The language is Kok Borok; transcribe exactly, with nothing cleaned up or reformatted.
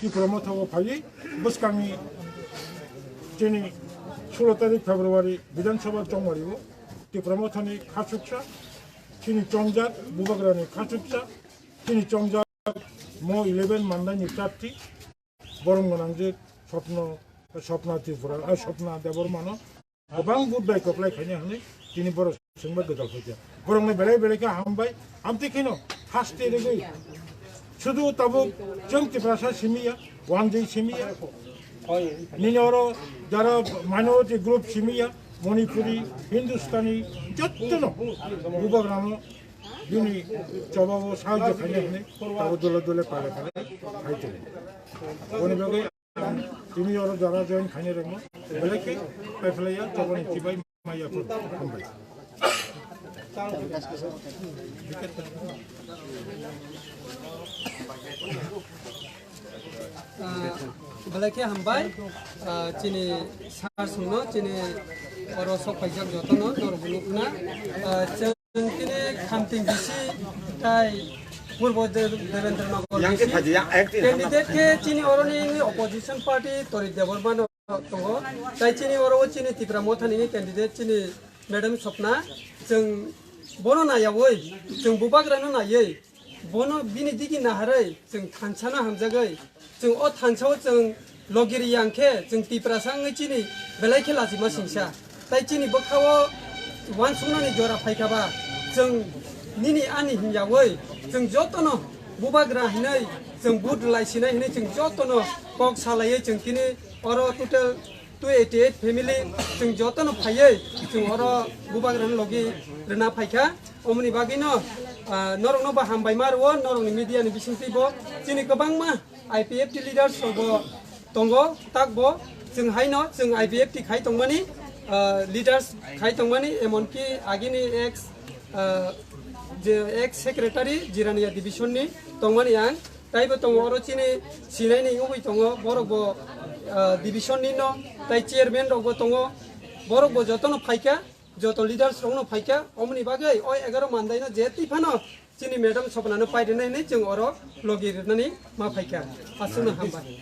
Tipra Motha o phaiwi bwskangni chini sulo tarik February Bidhan Sabha chongmari o Tipra Motha ni khachuksa, chini chongjak Bubagra ni khachuksa, chini chongjak mo eleven Mandai ni prarthi, borom gwnang je Swapna, Swapna Tripura, ah, Swapna Debbarma no kwbang vote bai kwplai khaina hwnwi tini borok swngba gwdal phaikha. Borokno belai belai khe hambai, amtwi kheno haste rigwi. Sudu tabuk chwng Tiprasa simiya, Wanjwi simiya. Nini oro jara minority group simiya, Manipuri, Hindustani, jottono Bubagrano bini chobao sahajyo khaina hwnwi tabuk dole dole pale pale khai tongo. Boni bagwi Tini oro jara join khainai rokno belai khe paiphlaiya, chobani chibai maya phuru hambai. Ah, belai khe hambai, ah, chini sir songno, chini oro sok paijak jotono norok nukna, ah, Chwng tini Khamting B C tai Purbo De-, Devendra Nagar Yang B C ke thaji, yang, yang, yang. Candidate khe chini oroni opposition party Torit Debbarma no tongo. Tai chini oro o chini Tipra Motha ni candidate chini Madam Swapna. Chwng bono naiyawi, chwng Bubagra no naiwi, bono bini digi naharwi, chwng thansa no hamjagwi, Chwng o thansa o chwng logi ri yang khe chwng Tiprasa wngwi chini belai khe lachima singsa. Tai chini bwkha o uansuknani jora phai kha ba, chwng nini ani himyawi chwng jotono Bubagra hinwi chwng vote rwlai sinai hinwi chwng jotono kok salaiwi chwng tini oro total two eighty eight family chwng jotono phaiwi chwng oro Bubagrani logi rwna phai kha. Omoni bagwino, ah, norokno bo hambai ma rwo, norokni media ni bisingtwi bo chini kwbangma I P F T leaders rok bo tongo, tak bo chwng haino chwng I P F T khai tongmani, ah, leaders khai tongmani, emonki agini ex, ah, je ex secretary Jirania division ni tongmani ang, taibo tongo oro chini sinai ni wngwi tongo, borok bo, ah, division ni no, tai chairman rok bo tongo, borok bo jotono phaikha. Joto leaders rokno phaikha, omoni bagwi o egaroh mandaino je twi phano chini madam Swapnano pai rwnai hinwi chwng oro logi rwnani ma phaikha. Aswkno hambai.